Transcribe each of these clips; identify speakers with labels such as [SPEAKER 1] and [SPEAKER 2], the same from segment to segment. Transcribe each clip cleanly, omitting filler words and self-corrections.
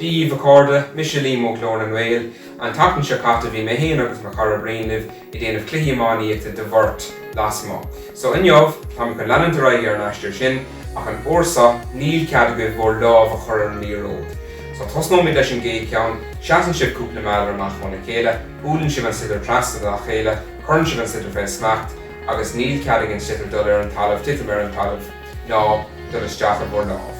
[SPEAKER 1] Dia dhaoibh a chairde, mise Liam ó Ghlór na nGael. An tseachtain seo caite bhí mé féin agus mo chara Brian libh ag déanamh cluichí iománaíochta do bheirt lasmuigh. So inniu, táimid chun leanúint ar aghaidh ar an aistear sin, ach an uair seo níl cead agaibh bhur lámh a chur ar an liathróid. So tosnóimid leis an gcéad cheann, seasann sibh cúpla meadar amach óna chéile, buaileann sibh an sliotar trasna dá chéile, cuireann sibh an sliotar fé smacht, agus níl cead ag an sliotar dul ar an talamh, titim ar an talamh, ná dul isteach i bhur lámh.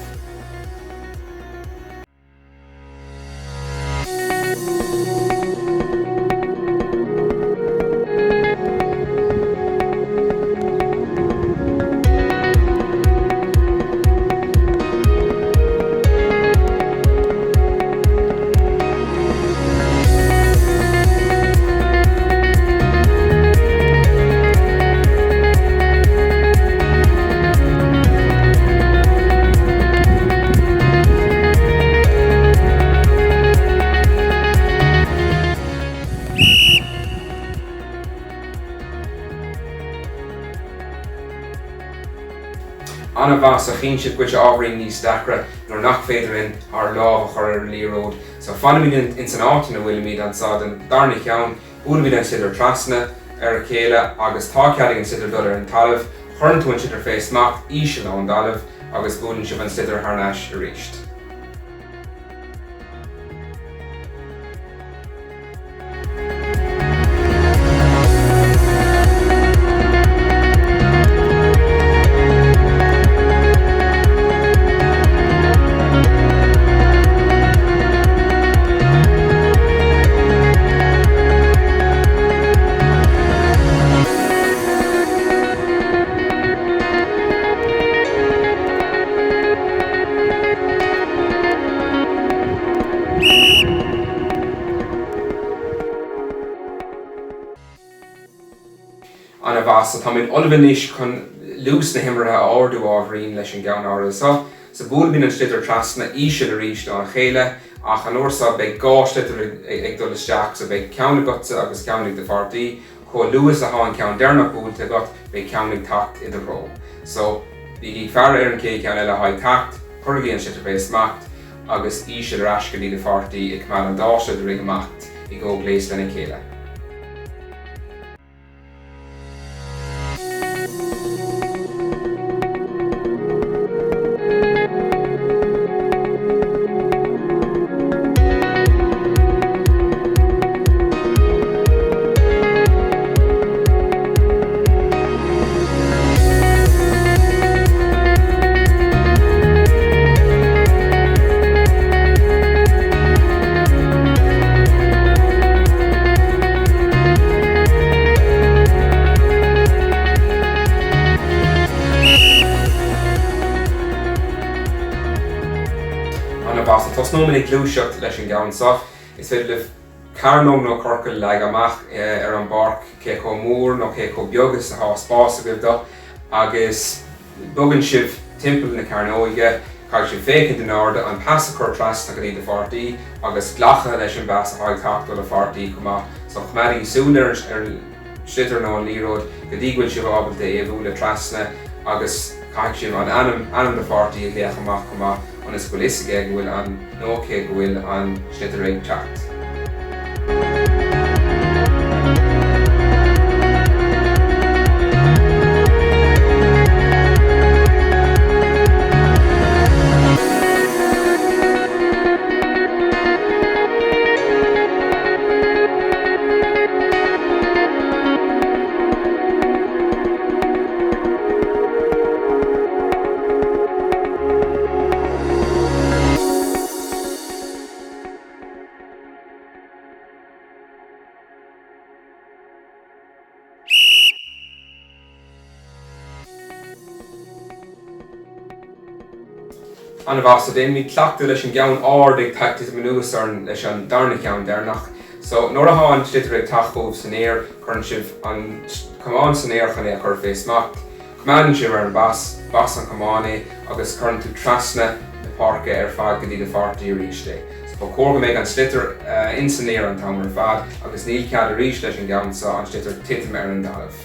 [SPEAKER 1] An-mhaith, so chíonn sibh go bhfuil sé ábhairín níos deacra nuair nach féidir linn ár lámh a chur ar an liathróid. So fanaimid ins an áit ina bhfuilimid anso don darna cheann, buailimid an sliotar trasna ar a chéile agus tá cead ag an sliotar dul ar an talamh, cuireann tú an sliotar fé smacht íseal ón dtalamh agus buaileann sibh an sliotar thar n-ais aríst. An-mhaith. So táimid ullamh anois chun luas na himeartha a ardú ábhairín leis an gceann áirithe seo. So buailimid an sliotar trasna íseal arís óna chéile ach an uair seo beidh 2 shliotar ag dul isteach so beidh ceann agatsa agus ceann ag do pháirtí. Chomh luath is atá an ceann deireanach buailte agat beidh ceann ag teacht i do threo. So bígí ag faire ar an chéad cheann eile atá ag teacht, cuirigí an sliotar fé smacht agus íseal ar ais go dtí do pháirtí ag coimeád an dá shliotar ag imeacht i gcomhghléas lena chéile. An-mhaith. So tosnóimid ag gluaiseacht leis an gceann seo. Is féidir libh cearnóg nó ciorcal a leagadh amach ar an bpáirc, cé chomh mór nó cé chomh beag is atá spás agaibh dó, agus bogann sibh timpeall na cearnóige. Caithfidh sibh féachaint in airde, an pas a chur trasna go dtí do pháirtí agus glacadh leis an bpas atá ag teacht ó do pháirtí chomh maith. So coimeádaigí súil ar an sliotar nó an liathróid go dtí go bhfuil sibh ábalta é a bhualadh trasna agus caithfidh sibh an ainm, ainm do pháirtí a ghlaoch amach chomh maith ionas go bhfuil fhios aige go bhfuil an, nó aici go bhfuil an sliotar ag teacht. An-mhaith, so déanfaimid cleachtadh leis an gceann ard ag titim anuas orainn leis an darna ceann deireanach. So nuair atá an sliotar ag teacht chugaibh san aer, cuireann sibh an camán san aer chun é a chur fé smacht. Coimeádann sibh ar an bpas, bas an chamáin é agus cuireann tú trasna na páirce ar fad go dtí do pháirtí arís é. So ba chóir go mbeidh an sliotar ins an aer an t-am ar fad agus níl cead arís leis an gceann seo an sliotar titim ar an dtalamh.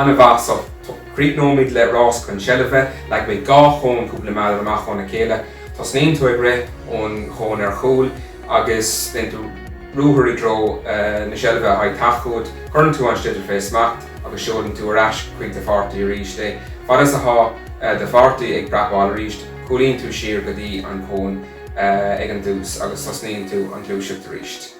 [SPEAKER 1] An-mhaith so críochnóimid le rás chun seilbhe, leagfaimid 2 chón cúpla méadar amach óna chéile. Tosnaíonn tú ag rith ón chón ar chúl agus déanann tú ruathar i dtreo na seilbhe atá ag teacht chugat, cuireann tú an sliotar fé smacht agus seolann tú ar ais chuig do pháirtí arís é. Fad is atá do pháirtí ag prapáil arís, cúlaíonn tú siar go dtí an cón ag an dtús agus tosnaíonn tú an ghluaiseacht arís.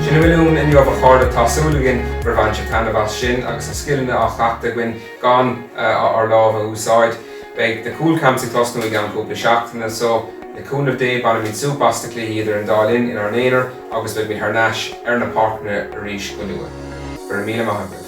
[SPEAKER 1] Sin a bhfuil uainn inniu a chairde, tá súil againn gur bhain sibh taitneamh as sin agus na scileanna á chleachtadh againn gan ár lámha a úsáid. Beidh na Cúl Camps ag tosnú i gceann cúpla seachtaine so, le cúnamh Dé, bainfimid súp as na cluichí idir an dá linn inár n-aonar agus beimid thar n-ais ar na páirceanna arís go luath. Go raibh míle maith agaibh.